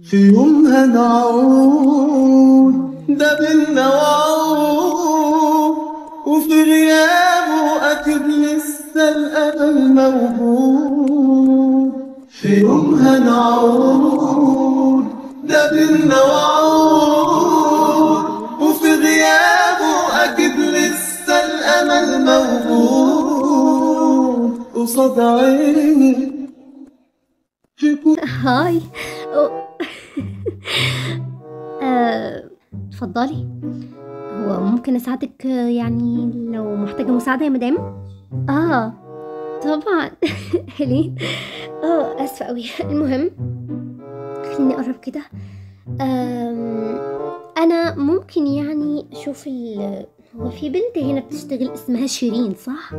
في يوم هنعود ده بينا وعود، وفي غيابه أكيد لسه الأمل موجود. في يوم هنعود ده بينا وعود، وفي غيابه أكيد لسه الأمل موجود. قصاد عيني في كل هاي. اتفضلي. هو ممكن اساعدك يعني لو محتاجة مساعدة يا مدام؟ اه طبعا. هلين. اسفة قوي. المهم خليني اقرب كده. انا ممكن يعني اشوف هو في بنت هنا بتشتغل اسمها شيرين صح؟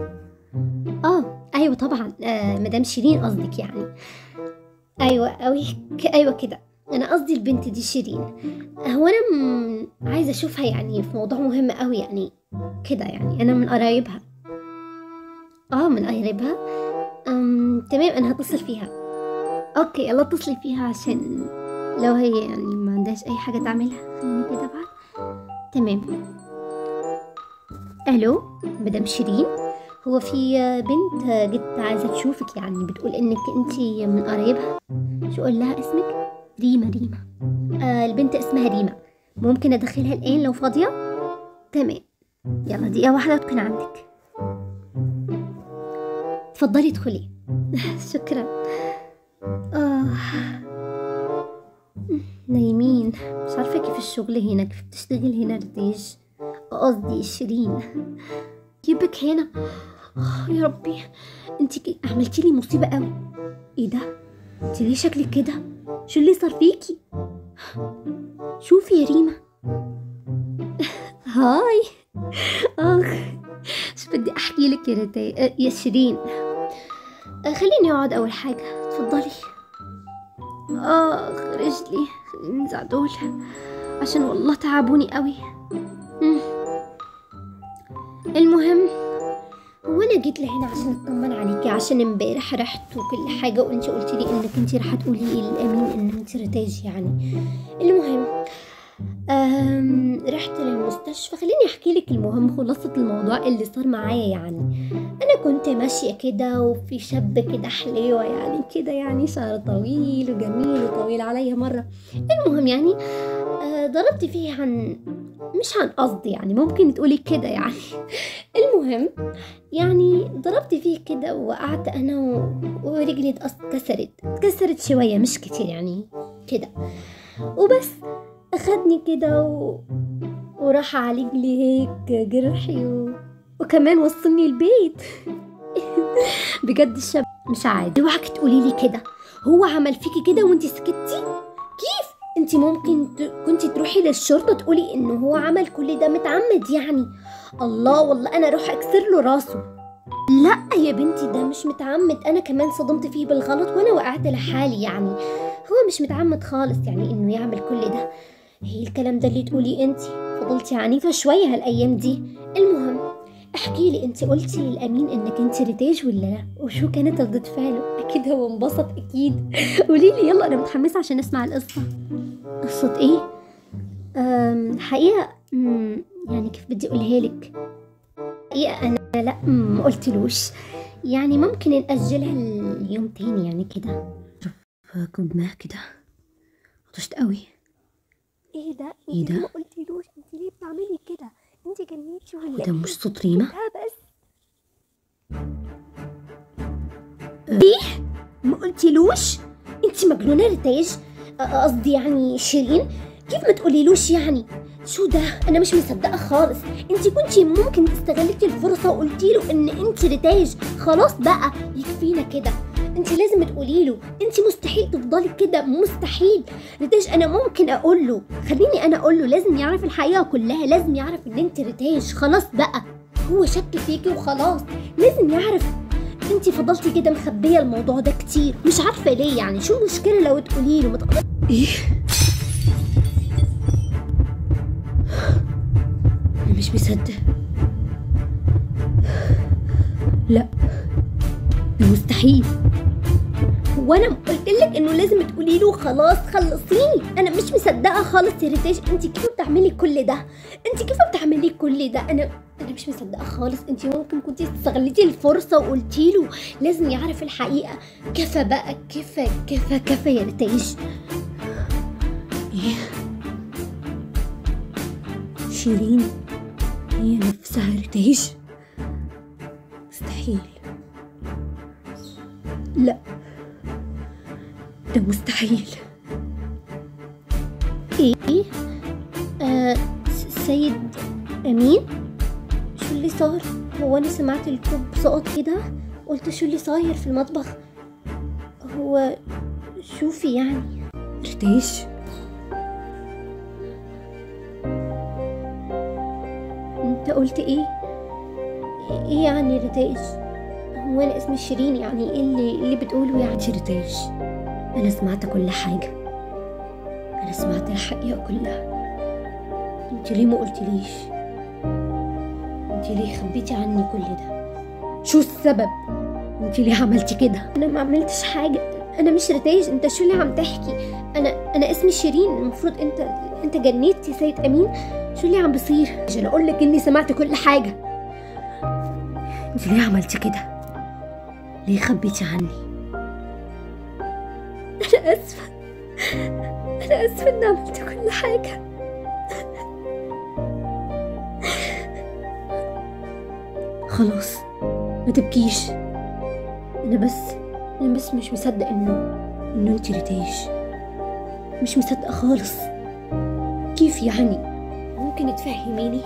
ايوه طبعا. مدام شيرين قصدك يعني. ايوه قوي. ايوه كده، انا قصدي البنت دي شيرين. هو انا عايزه اشوفها يعني في موضوع مهم قوي يعني كده، يعني انا من قرايبها. من قرايبها. تمام، انا هتصل فيها. okay يلا اتصلي فيها عشان لو هي يعني ما عندهاش اي حاجة تعملها. خليني كده بعد. تمام. الو مدام شيرين، هو في بنت جت عايزه تشوفك يعني، بتقول انك انتي من قرايبها. شو اقول لها اسمك؟ ريما. ريما. البنت اسمها ريما. ممكن ادخلها الان لو فاضية؟ تمام، يلا دقيقة واحدة وتكون عندك. اتفضلي ادخلي. شكرا. نايمين. مش عارفه كيف الشغل هنا، كيف بتشتغل هنا رتاج، قصدي شيرين. جيبك هنا. يا ربي انت عملتي لي مصيبة قوي. ايه ده؟ انت ليه شكلك كده؟ شو اللي صار فيكي؟ شوفي يا ريما. هاي. اخ شو بدي احكي لك يا رتاج يا شيرين. خليني اقعد اول حاجة. اتفضلي. اخ رجلي، خليني انزع دول عشان والله تعبوني قوي. المهم هو انا جيت لهنا عشان اطمن عليكي، عشان امبارح رحت وكل حاجة وانت قلتي لي انك انت رح تقولي للامين ان انت رتاج يعني. المهم رحت للمستشفى. خليني احكي لك المهم خلاصه الموضوع اللي صار معايا يعني. انا كنت ماشية كده وفي شاب كده حليوه يعني كده، يعني شعر طويل وجميل وطويل عليا مرة. المهم يعني ضربت فيه عن مش عن قصدي يعني، ممكن تقولي كده يعني. المهم يعني ضربت فيه كده ووقعت انا ورجلي اتكسرت شوية مش كتير يعني كده وبس. اخدني كده وراح عالج لي هيك جرحي وكمان وصلني البيت. بجد الشاب مش عادي. اوعك تقولي لي كده، هو عمل فيكي كده وانتي سكتي؟ كيف انت ممكن كنتي تروحي للشرطة تقولي انه هو عمل كل ده متعمد يعني؟ الله والله انا اروح اكسر له راسه. لا يا بنتي ده مش متعمد، انا كمان صدمت فيه بالغلط وانا وقعت لحالي يعني، هو مش متعمد خالص يعني انه يعمل كل ده. هي الكلام ده اللي تقولي انت فضلتي عنيفة شوية هالايام دي. المهم احكي لي، انت قلتي للامين انك انت رتاج ولا لا؟ وشو كانت ردة فعله؟ اكيد هو انبسط اكيد. قولي لي يلا، انا متحمسة عشان اسمع القصة. قصة ايه؟ حقيقة يعني كيف بدي اقولها لك؟ حقيقة انا لا ما قلتلوش يعني، ممكن نأجلها اليوم تاني يعني كده. شوف كوب ماء كده، عطشت قوي. ايه ده؟ ايه ده؟ ما قلتلوش؟ انت ليه بتعملي كده؟ انت جنيتي ولا ده مش صوت ريما؟ بس ايه؟ ما قلتلوش؟ انت مجنونة رتاج، قصدي يعني شيرين، كيف ما تقوليلوش يعني؟ شو ده؟ انا مش مصدقه خالص. انت كنتي ممكن استغلتي الفرصة وقلتي له ان انت رتاج. خلاص بقى يكفينا كده، انت لازم تقولي له. انت مستحيل تفضلي كده، مستحيل. رتاج انا ممكن اقول له، خليني انا اقول له، لازم يعرف الحقيقة كلها، لازم يعرف ان انت رتاج. خلاص بقى هو شك فيكي وخلاص، لازم يعرف. انت فضلتي كده مخبيه الموضوع ده كتير، مش عارفه ليه يعني. شو المشكلة لو تقولي له؟ ما تقدري. ايه؟ انا مش مصدق. لا ده مستحيل. هو وانا قلت لك انه لازم تقولي له خلاص خلصيني. انا مش مصدقه خالص يا ريتاج، انت كيف بتعملي كل ده؟ انت كيف بتعملي كل ده؟ انا مش مصدقه خالص. انت ممكن كنتي استغلتي الفرصة وقلتي له لازم يعرف الحقيقة. كفى بقى، كفى كفى كفى يا ريتاج. ايه شيرين هي نفسها ريتاج؟ مستحيل، لا ده مستحيل. ايه سيد امين، شو اللي صار؟ هو انا سمعت الكوب سقط كده، قلت شو اللي صاير في المطبخ؟ هو شوفي يعني ريتاج، انت قلت ايه؟ ايه يعني ريتاج؟ هو انا اسمي شيرين، يعني ايه اللي بتقوله يعني؟ ريتاج انا سمعت كل حاجة، انا سمعت الحقيقة كلها. انت ليه ما قلتليش؟ انت ليه خبيتي عني كل ده؟ شو السبب؟ انت ليه عملتي كده؟ انا ما عملتش حاجة، انا مش ريتاج. انت شو اللي عم تحكي؟ انا اسمي شيرين. المفروض انت جنيت يا سيد امين. شو اللي عم بصير؟ عشان اقول لك اني سمعت كل حاجة. انت ليه عملتي كده؟ ليه خبيتي عني؟ انا اسفه، انا اسفه اني عملت كل حاجة. خلاص ما تبكيش، انا بس مش مصدق انه انت ريتاج، مش مصدقه خالص. كيف يعني؟ ممكن تفهميني؟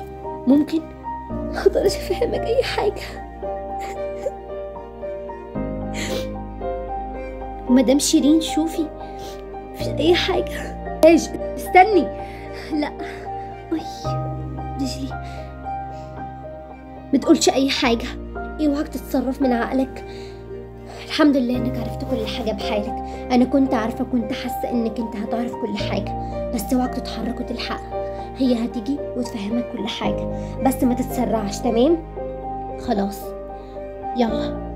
ممكن؟ ما اقدرش افهمك اي حاجة. مدام شيرين شوفي، مفيش اي حاجة. ريتاج استني. لا، اي رجلي. ما تقولش اي حاجة، اوعك تتصرف من عقلك. الحمد لله انك عرفت كل حاجة بحالك. انا كنت عارفه، كنت حاسه انك انت هتعرف كل حاجة، بس اوعك تتحرك وتلحقها. هي هتيجي وتفهمك كل حاجة، بس ما تتسرعش، تمام؟ خلاص يلا.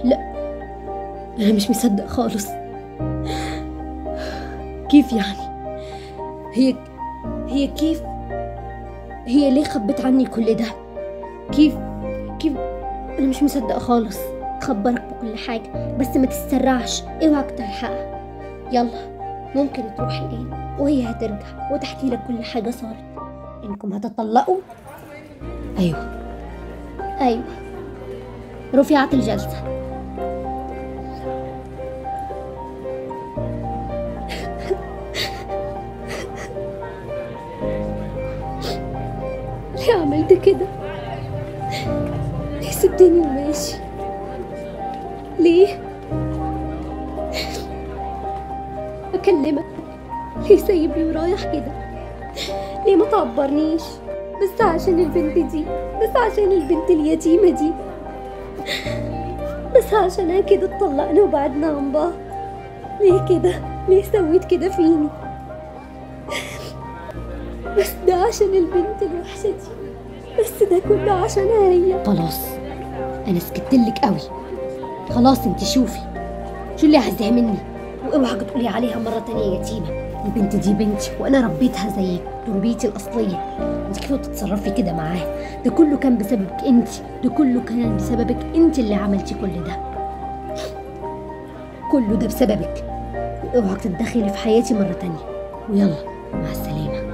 لا انا مش مصدق خالص. كيف يعني؟ هي كيف؟ هي ليه خبت عني كل ده؟ كيف؟ انا مش مصدقه خالص. خبرك بكل حاجة، بس ما تتسرعش، اوعك تلحقها. يلا ممكن تروح الان وهي هترجع وتحكي لك كل حاجة صارت. انكم هتطلقوا؟ ايوه رفعت الجلسة. ليه عملت كده؟ ليه سبتني وماشي؟ ليه؟ أكلمك ليه سايبني ورايح كده؟ ليه ما تعبرنيش؟ بس عشان البنت دي، بس عشان البنت اليتيمة دي، بس عشانها كده اتطلقنا وبعدنا عن بعض. ليه كده؟ ليه سويت كده فيني؟ بس ده عشان البنت الوحشة دي، بس ده كله عشانها هي. خلاص أنا سكتلك قوي، خلاص انت شوفي شو اللي عايزاه مني، واوعك تقولي عليها مرة تانية يتيمة. البنت دي بنتي وانا ربيتها زي تربيتي الاصلية. انت كيف بتتصرفي كده معاها؟ ده كله كان بسببك انت، ده كله كان بسببك انت اللي عملتي كل ده، كله ده بسببك. واوعك تتدخلي في حياتي مرة تانية. ويلا مع السلامة.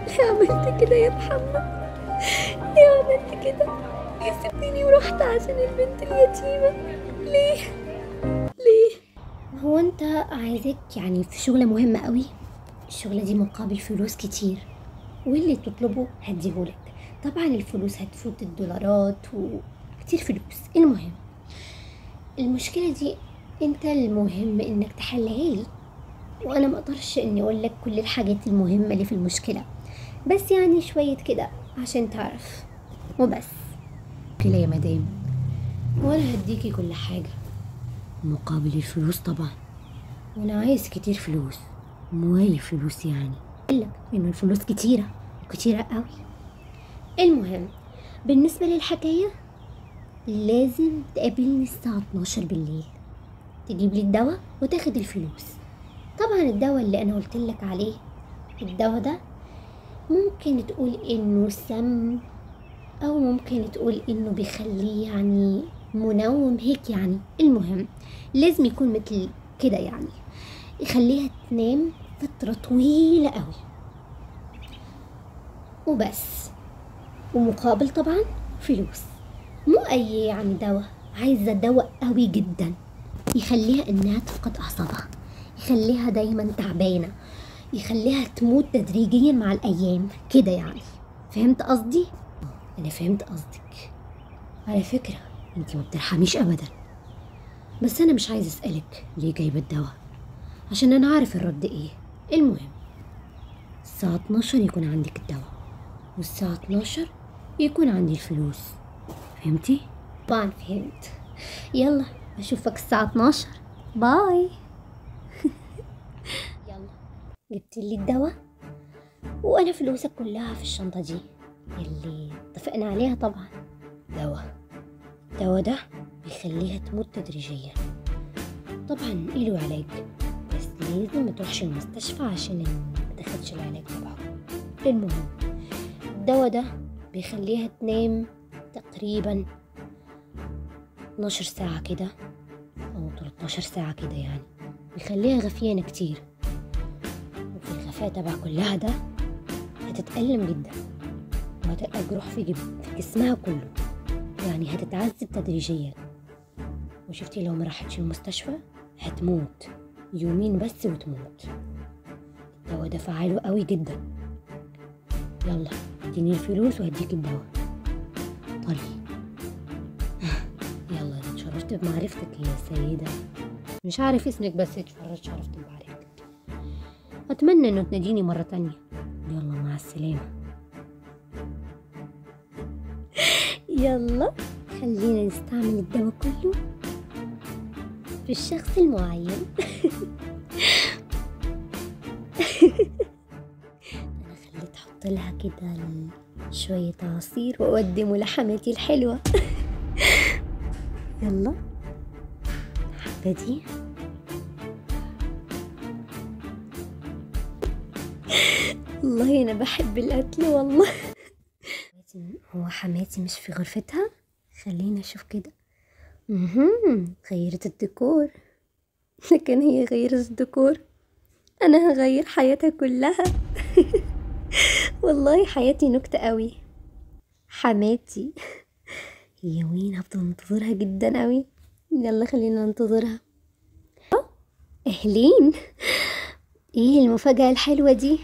ليه عملت كده يا محمد؟ ليه عملت كده؟ ليه سبتني ورحت عشان البنت اليتيمة؟ ليه؟ ليه؟ هو انت عايزك يعني في شغلة مهمة قوي، الشغلة دي مقابل فلوس كتير، واللي تطلبه هديهولك. طبعا الفلوس هتفوت الدولارات وكتير فلوس. المهم المشكلة دي انت المهم انك تحلها لي، وانا ما اقدرش اني اقول لك كل الحاجات المهمة اللي في المشكلة، بس يعني شوية كده عشان تعرف وبس. كده يا مدام، وانا هديكي كل حاجة مقابل الفلوس طبعا، وانا عايز كتير فلوس، مواي فلوس يعني. لك انه الفلوس كتيرة وكتيرة قوي. المهم بالنسبة للحكاية لازم تقابلني الساعة 12 بالليل، تجيب لي الدواء وتاخد الفلوس. طبعا الدواء اللي انا قلت لك عليه، الدواء ده ممكن تقول انه سم، او ممكن تقول انه بيخليه يعني منوم هيك يعني. المهم لازم يكون مثل كده يعني، يخليها تنام فترة طويلة قوي وبس، ومقابل طبعا فلوس. مو اي يعني دواء، عايزة دواء قوي جدا يخليها انها تفقد اعصابها، يخليها دايما تعبانة، يخليها تموت تدريجيا مع الايام كده يعني. فهمت قصدي؟ انا فهمت قصدك. على فكرة انتي ما بترحميش ابدا، بس انا مش عايزة اسألك ليه جايبة الدواء عشان انا عارف الرد ايه. المهم الساعة 12 يكون عندك الدواء، والساعة 12 يكون عندي الفلوس. فهمتي؟ طبعا فهمت. يلا اشوفك الساعة 12. باي. يلا جبت لي الدواء وانا فلوسك كلها في الشنطة دي اللي اتفقنا عليها. طبعا دواء، الدواء ده بيخليها تموت تدريجيا. طبعا إله علاج، بس لازم ما تروحش المستشفى عشان ما تاخدش العلاج تبعه. المهم الدواء ده بيخليها تنام تقريبا 12 ساعة كده أو 13 ساعة كده يعني، بيخليها غفيانة كتير، وفي الغفاء تبع كلها ده هتتألم جدا، وهتلقى جروح في جسمها كله، يعني هتتعذب تدريجيا. وشفتي لو ما راحتش المستشفى هتموت، يومين بس وتموت. الدواء ده فعاله قوي جدا. يلا اديني الفلوس وهديك الدواء. طلي. يلا انا اتشرفت بمعرفتك يا سيدة، مش عارف اسمك بس اتشرفت بمعرفتك. اتمنى انه تناديني مرة تانية. يلا مع السلامة. يلا خلينا نستعمل الدواء كله في الشخص المعين. انا خليت احط لها كده شوية عصير واقدمه لحماتي الحلوة. يلا الحبة دي. والله انا بحب الاكل والله. هو حماتي مش في غرفتها؟ خلينا اشوف كده. غيرت الديكور. لكن هي غيرت الديكور، انا هغير حياتها كلها. والله حياتي نكتة قوي. حماتي هي وين؟ هفضل انتظرها جدا قوي. يلا خلينا ننتظرها. اهلين، ايه المفاجأة الحلوة دي؟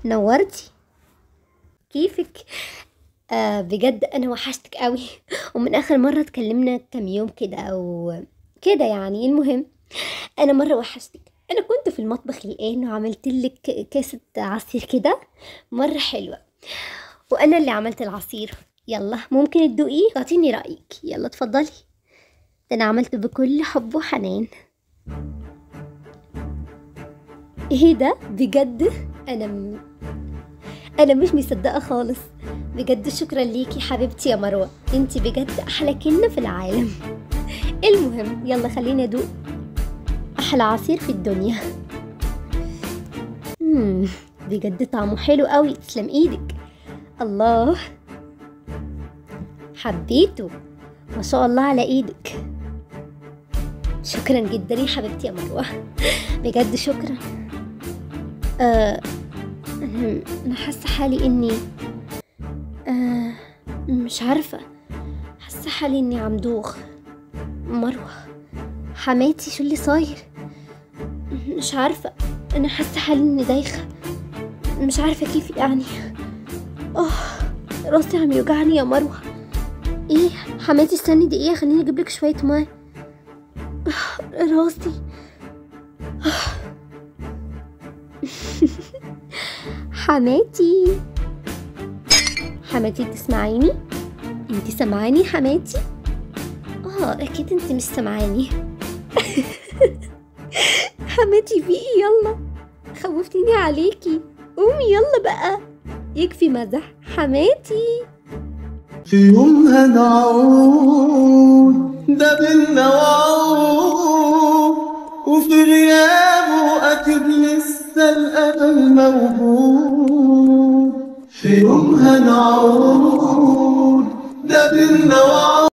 نورتي. كيفك؟ بجد انا وحشتك قوي، ومن اخر مرة اتكلمنا كام يوم كده او كده يعني. المهم انا مرة وحشتك. انا كنت في المطبخ الان وعملت لك كاسة عصير كده مرة حلوة، وانا اللي عملت العصير. يلا ممكن تدوقيه؟ اعطيني رأيك. يلا اتفضلي، ده انا عملته بكل حب وحنان. ايه ده بجد؟ انا مش مصدقه خالص بجد. شكرا ليكي حبيبتي يا مروه، انتي بجد احلى كنه في العالم. المهم يلا خلينا ادوق احلى عصير في الدنيا. بجد طعمه حلو قوي، تسلم ايدك. الله حبيته، ما شاء الله على ايدك. شكرا جدا يا حبيبتي يا مروه، بجد شكرا. انا حاسه حالي اني مش عارفه، حاسه حالي اني عم دوخ. مروه حماتي شو اللي صاير؟ مش عارفه، انا حاسه حالي اني دايخه، مش عارفه كيف يعني. راسي عم يوجعني يا مروه. ايه حماتي استني دقيقه، خليني اجيب لك شويه ماء. راسي. حماتي، حماتي تسمعيني؟ انتي سمعاني حماتي؟ اكيد انتي مش سمعاني. حماتي في ايه؟ يلا خوفتيني عليكي، قومي يلا بقى، يكفي مزح. حماتي في يوم هنعود، ده بينا وعود، وفي غيابه أكيد لسه الأمل موجود. في يوم هنعود، ده بينا وعود.